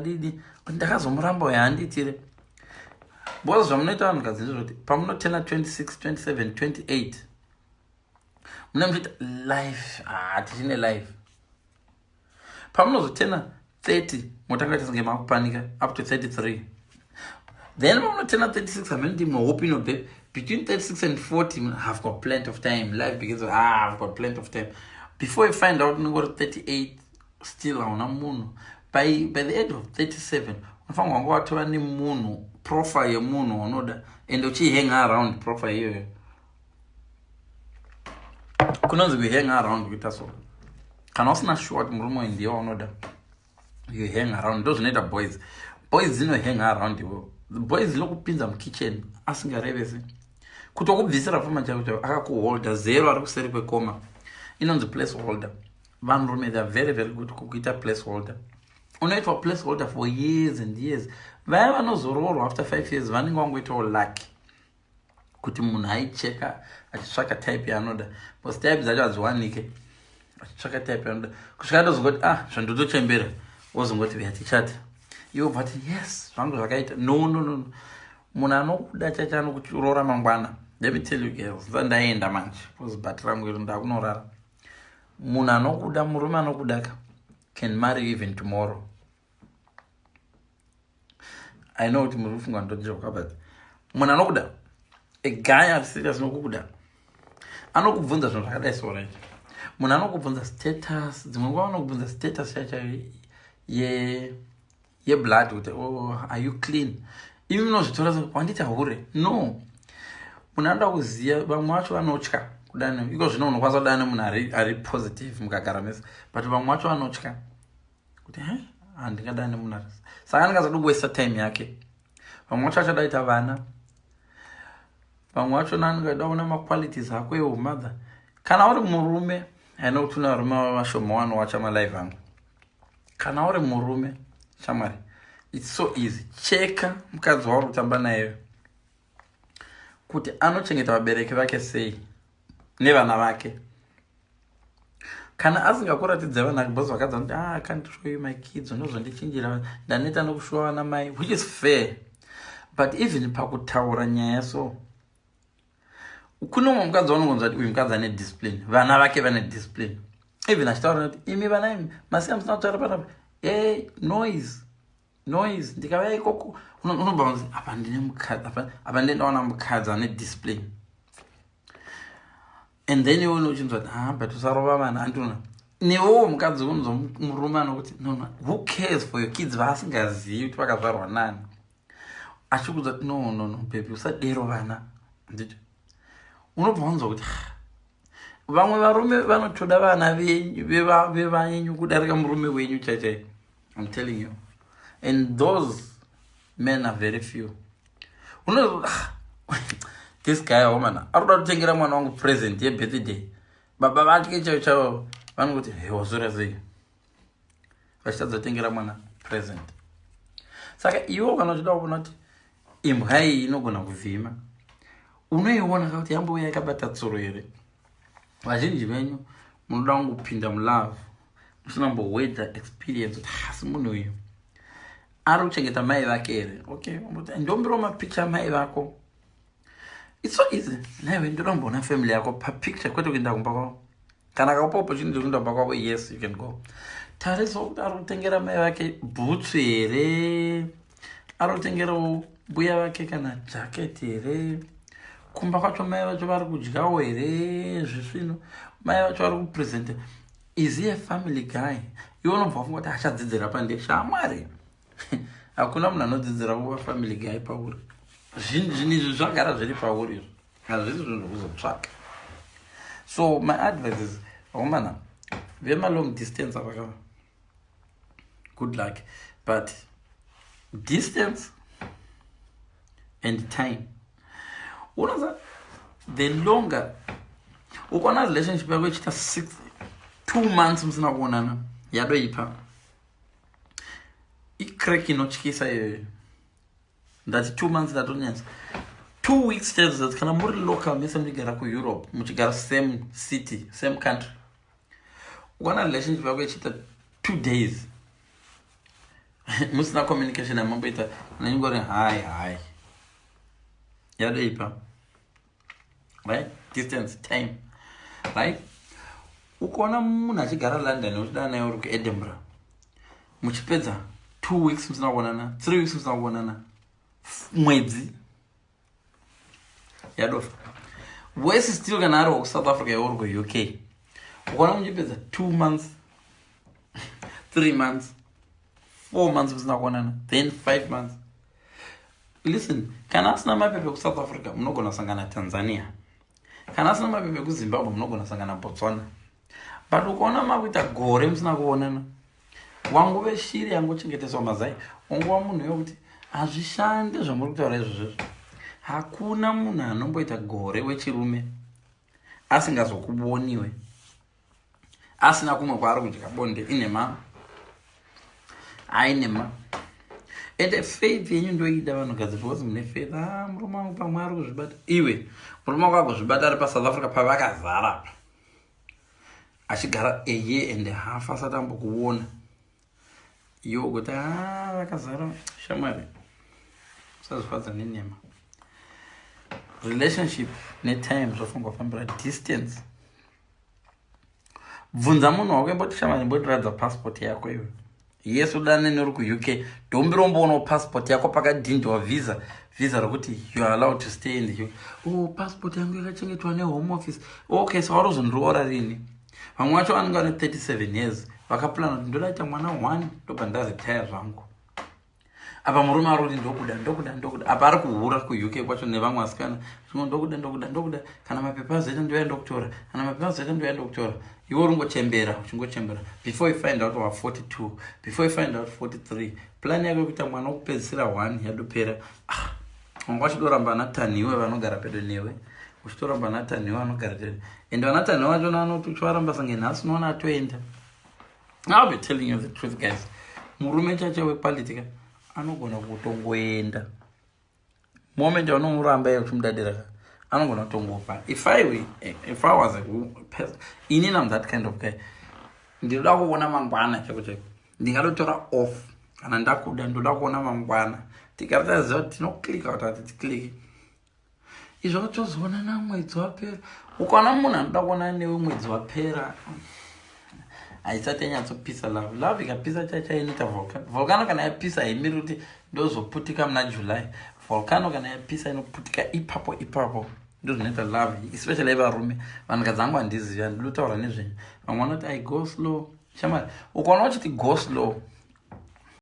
Ndikadidi ndakazomuramba uyo handiitire, because zvamunoita vanhukadzi ndezvekuti pamunotena 26, 27, 28, mune muchiita life. Ah, tichine life. Pamunozotena 30, motanga kuita senge makupanika up to 33. Then pamunotena 36, hamene ndimwe hope inobve between 36 and 40. Have got plenty of time. Life begins. Ah, I've got plenty of time. Before you find out, unenge uri 38, still hauna munhu. By the age of 37, unofanirwa wanga watova nemunhu, profile yemunhu waunoda, and uchihang around profile iyoyo. Kunonzi kuhang around kuita so: kana usina sure kuti murume uyu ndiye waunoda, you hang around. Ndo zvinoita boys. Boys dzinohang around iwo. Boys lokupinza mukitchen asingarevesi, kuti wakubvisira pfuma chako chako, akakuholda zero, ari kuseri kwekoma. Inonzi place holder. Vanhurume, they are very, very good kukuita place holder. Unoitwa place holder for years and years. Vaya vanozoroorwa after 5 years vanenge vangoitawo lucky kuti munhu aicheka achitsvaka type yaanoda, because type dzacho hadziwanike. Achitsvaka type yaanoda kusvika atozongoti, "Ah, zvandotochembera." Wozongoti, "Yatichata." Iwe ubva ti, "Yes, zvangu zvakaita." No, no, no, munhu anokuda chacho anokuroora mangwana. Let me tell you, girls, ndandaenda manje because bhati rangu iro, ndakunorara. Munhu anokuda, murume anokudaka, can marry you even tomorrow. I know kuti muri kufunga ndojoka, but munhu anokuda, a guy ari serious nokukuda, anokubvunza zvinhu zvakadai. So right, munhu anokubvunza status. Dzimwe nguva anokubvunza status chacho yeblood, kuti, "Oh, are you clean?" Imi munozvitora wandita hure. No, munhu anoda kuziva. Vamwe vacho vanotya kudana. Iko zvino unokwanisa kudana nemunhu ari positive, mukagara mese, but vamwe vacho vanotya kuti, "He, handingadani nemunhu ari." Saka anenge asada kuwaste time yake. Vamwe vacho vachada ita vana. Vamwe vachona anenge aida kuona maqualities ako eumother. Kana uri murume, aina kuti une varume vashoma wanowacha malive angu. Kana uri murume, shamwari, it's so easy. Cheka mukadzi wauri kutamba naye kuti anochengeta vabereki vake sei nevana vake. Kana asingakuratidze vana, because vakadzi vanoti, "Ah, I can't show you my kids, unozondichinjira, ndaneta nokushuwa vana mai," which is fair. But even pakutaura nyaya, so kune umwe mukadzi waunongonzwa kuti uyu mukadzi ane discipline, vana vake vane discipline. Even achitaura kuti, "Imi vana imi, masiya musina kutaura panapa, e noise, noise, ndikavaya ikoko," unobva unzi, "Apa ndine mukadzi, apa ndendaona mukadzi ane discipline." And then iwe uchinzwa kuti, "Ah, but usarova vana." Andiona newewo mukadzi unonzwa murume anokuti, "No, no, who cares for your kids?" Vaasingazivi kuti vakazvarwa nani, achikudza kuti, "No, no, no, baby, usadero vana." Nditi unobva wanzwa kuti vamwe varume vanotoda vana vevanyu kudarika murume wenyu chaichai. I'm telling you, and those men are very few. Uno this guy womana ari kuda kutengera mwana wangu present yebirthday, baba vake chaivo chaivo vanongoti, "Hewasura sei?" Vachitadza kutengera mwana present. Saka iwo kana uchida kuona kuti imbwa iyi inogona kuvhima, unoiona kakuti yambouya yakabata tsuro here. Vazhinji venyu munoda kungopinda mulove musina kumbowedza experience kuti hasi munhu uyu ari kuchengeta mai vake here. Okay, ndombirawo mapicha mai vako. It's so easy. Naiwe, ndoda kumboona family yako papicture, kwete kuenda kumba kwavo. Kana akakupa opportunity yekuenda kumba kwavo, yes, you can go. Tarisa kuti ari kutengera mai vake bhutsu here, ari kutengerawo mbuya vake kana jaketi here, kumba kwacho mai vacho vari kudyawo here zvisvino, mai vacho vari kupresenta. Is he a family guy? Iwe unobva wafunga kuti achadzidzira pande. Shamwari, hakuna munhu anodzidzira kuva family guy pauri. Zvinhu izvi zvagara zviri pauri, izvo hazvisi zvinhu zvokuzotsvaka. So my advice is, vakomana vemalong distance avakava, good luck, but distance and time, unoza the longer ukaona relationship yako ichiita 6, 2 months musina kuonana, yadoipa. Icrack inotyisa iyoyo. Ndati 2 months, ndatonyanyisa. 2 weeks chaidzo. Kana muri local mese, muchigara kuEurope, muchigara same city, same country, ukaona relationship yako ichiita 2 days. Musina communication yamamboita, nanyingori hi hi, yadoipa, right? Distance, time, right? Ukaona munhu achigara London, uchidana naye uri kuEdinburgh, muchipedza 2 weeks musina kuonana, 3 weeks musina kuonana, mwedzi, yadofa. Wese still, kana ari wekuSouth Africa, iwe uri kuUK, ukaona muchipedza 2 months, 3 months, 4 months musina kuonana, then 5 months, listen, kana asina mapepa ekuSouth Africa, munogona kusangana Tanzania. Kana asina mapepa ekuZimbabwe, munogona kusangana Botswana. But ukaona makuita gore musina kuonana, wanguve shiri yangochengeteswa mazai, unguva munhu wekuti hazvishande zvamuri kutaura izvozvezvo. Hakuna munhu anomboita gore wechirume asingazokuboniwe, asina kumwe kwaari kudya bonde. Inhema, ainema. Ende faith yenyu ndoida, vanhukadzi, because mune faith. Ah, murume wangu pamwe ari kuzvibata. Iwe, murume wako akuzvibata ari paSouth Africa pavakazara pa, achigara a year and a half asati ambokuona iwe, kuti a vakazara. Shamwari, usazvifadza nenhema. Relationship netime zvofanirwa kufambira. Distance, bvunza munhu wako, imboti, "Shamwari, imbotiradza passport yako iwe." Yes, udane neri kuUK, ndombiromboonao passport yako pakadhindwa visa rokuti you are allowed to stay in the UK. Oh, passport yangu yakachengetwa neHome Office. Okay, so warozondiroora rini? Vamwe vacho vanenge vane 37 years, vakaplana kuti ndodaita mwana 1, ndobva ndaretire zvangu. Apa murume ari kuti, "Ndokuda, ndokuda, ndokuda." Apa ari kuhura kuUK kwacho nevamwe vasikana. Zvimwe, "Ndokuda, ndokuda, ndokuda. Kana mapepa azoita, ndoya ndokutora. Kana mapepa azoita, ndoya ndokutora." Iwe uri ngochembera, uchingochembera. Before you find out, wa 42. Before you find out, 43. Plan yako yekuita mwana wokupedzisira 1 yadopera. Ah, wanga uchidoramba nataniwe vanogara pedo newe, uchitoramba nataniwe vanogara pedo. Ende vanataniwe vachona anoti uchivaramba sange nhasi, unoona atoenda. I'll be telling you the truth, guys. Murume chacho wequality ka anogona kutongoenda moment yaunomuramba iye uchimudadira ka, anogona kutongofa. If I was a person, inini am that kind of guy. Ndinoda kuona mangwana chaiko chaiko. Ndingadotora off kana ndakuda. Ndoda kuona mangwana, tigara taziva kuti tinoclicka kuti hatiticlicki. Izvo tozoonana mwedzi wapera. Ukaona munhu anoda kuonana newe mwedzi wapera, haisati yanyatsopisa love. Love ikapisa chacha inoita volcano. Volcano kana yapisa haimiri kuti ndozoputika muna July. Volcano kana yapisa inoputika ipapo ipapo. Ndo zvinoita love, especially varume. Vanhukadzi angu handizivi, handinotaura nezvenyu. Vamwe vanoti, "I go slow." Shamwari, ukaona uchiti go slow,